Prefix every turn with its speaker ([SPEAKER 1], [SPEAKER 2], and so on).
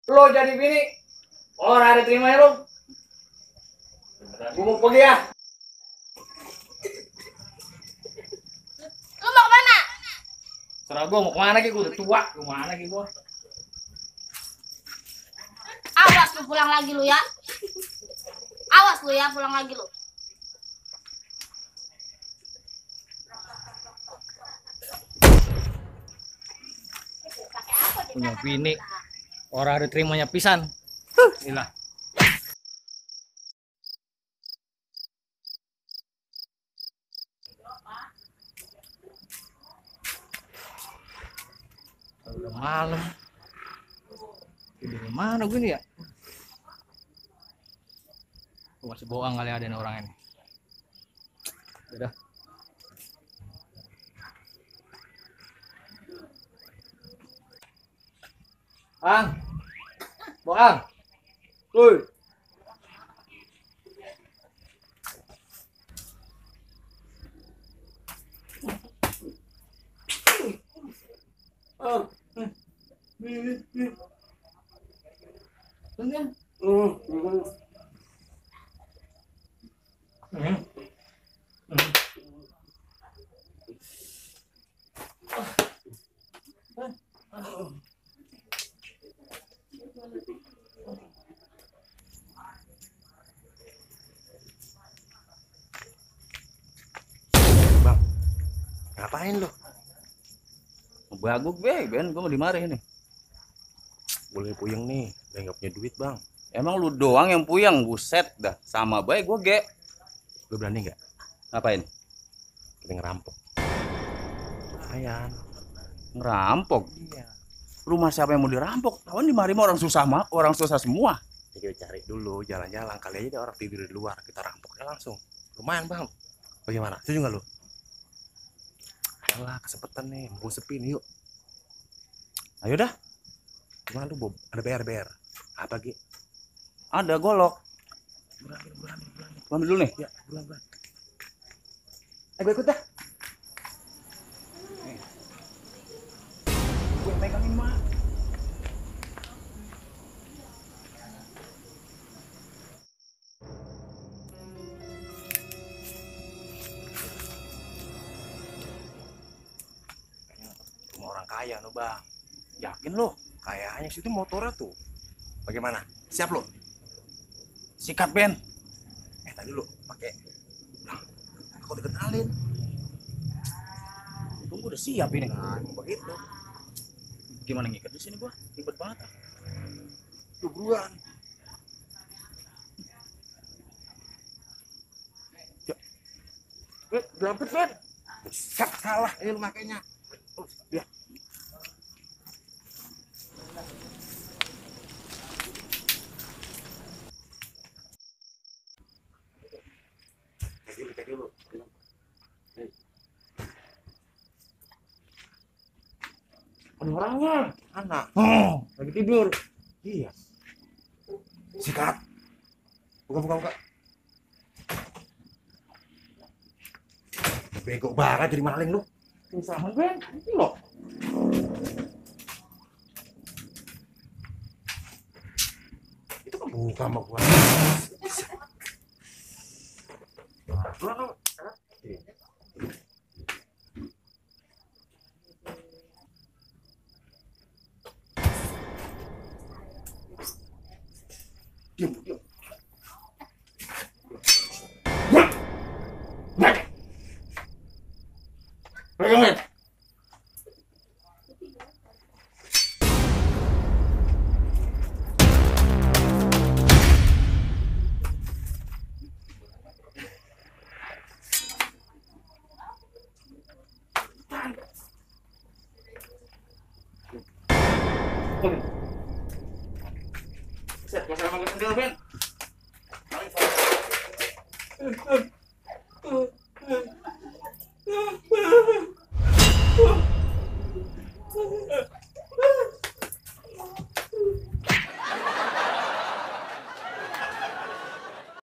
[SPEAKER 1] Lo jadi bini, orang ada terimanya lo. Gue mau pergi ya.
[SPEAKER 2] Lu mau kemana?
[SPEAKER 1] Serah gue mau kemana ki, gue udah tua. Kemana ki gue?
[SPEAKER 2] Awas lu pulang lagi lu ya. Awas lu ya pulang lagi lu.
[SPEAKER 1] Punya bini, orang ada terimanya pisan. Inilah. Udah malam. Tidur di mana gue nih ya? Gue masih bohong kali ada orang ini. Udah. Ang, bohong. Woi. Oh.
[SPEAKER 3] Bang, ngapain lu?
[SPEAKER 1] Baguk be, Ben, gue mau dimarahin nih.
[SPEAKER 3] Boleh puyeng nih, udah nggak punya duit bang.
[SPEAKER 1] Emang lu doang yang puyeng, buset dah. Sama baik gue ge.
[SPEAKER 3] Lu berani nggak?
[SPEAKER 1] Ngapain?
[SPEAKER 3] Kita ngerampok. Lumayan.
[SPEAKER 1] Ngerampok.
[SPEAKER 3] Iya.
[SPEAKER 1] Rumah siapa yang mau dirampok? Kawan di mari orang susah mah, orang susah semua.
[SPEAKER 3] Ya, kita cari dulu, jalan-jalan. Kali aja ada orang tidur di luar, kita rampoknya langsung. Lumayan bang. Bagaimana? Setuju nggak lu? Ayolah, kesepetan nih, mau sepi nih yuk.
[SPEAKER 1] Ayo dah.
[SPEAKER 3] Gimana lu Bob? Ada BR? Apa Gi?
[SPEAKER 1] Ada golok.
[SPEAKER 3] Buruan.
[SPEAKER 1] Gua ambil dulu nih.
[SPEAKER 3] Ya, buruan.
[SPEAKER 1] Gue ikut dah. Gue megangin mah.
[SPEAKER 3] Rumah orang kaya no bang.
[SPEAKER 1] Yakin lo?
[SPEAKER 3] Kayaknya situ motornya tuh. Bagaimana? Siap lo?
[SPEAKER 1] Sikat Ben.
[SPEAKER 3] Tadi lu pakai. Nah, aku dikenalin.
[SPEAKER 1] Tunggu udah siap ini.
[SPEAKER 3] Nah, begitu.
[SPEAKER 1] Gimana ngikat di sini gua? Ribet banget.
[SPEAKER 3] Lu buruan. Ya. Berapet, Ben? Salah ini lu makainya. Ya. Cek dulu.
[SPEAKER 1] Ada orangnya.
[SPEAKER 3] Anak.
[SPEAKER 1] Oh, lagi tidur.
[SPEAKER 3] Iya. Sikat. Buka. Bego banget jadi maling lu.
[SPEAKER 1] Sama Ben. Ini loh.
[SPEAKER 3] Itu kan buka sama gua. Lu. Diam.
[SPEAKER 1] Pegang Ben. Set, masalah makan sendiri Ben.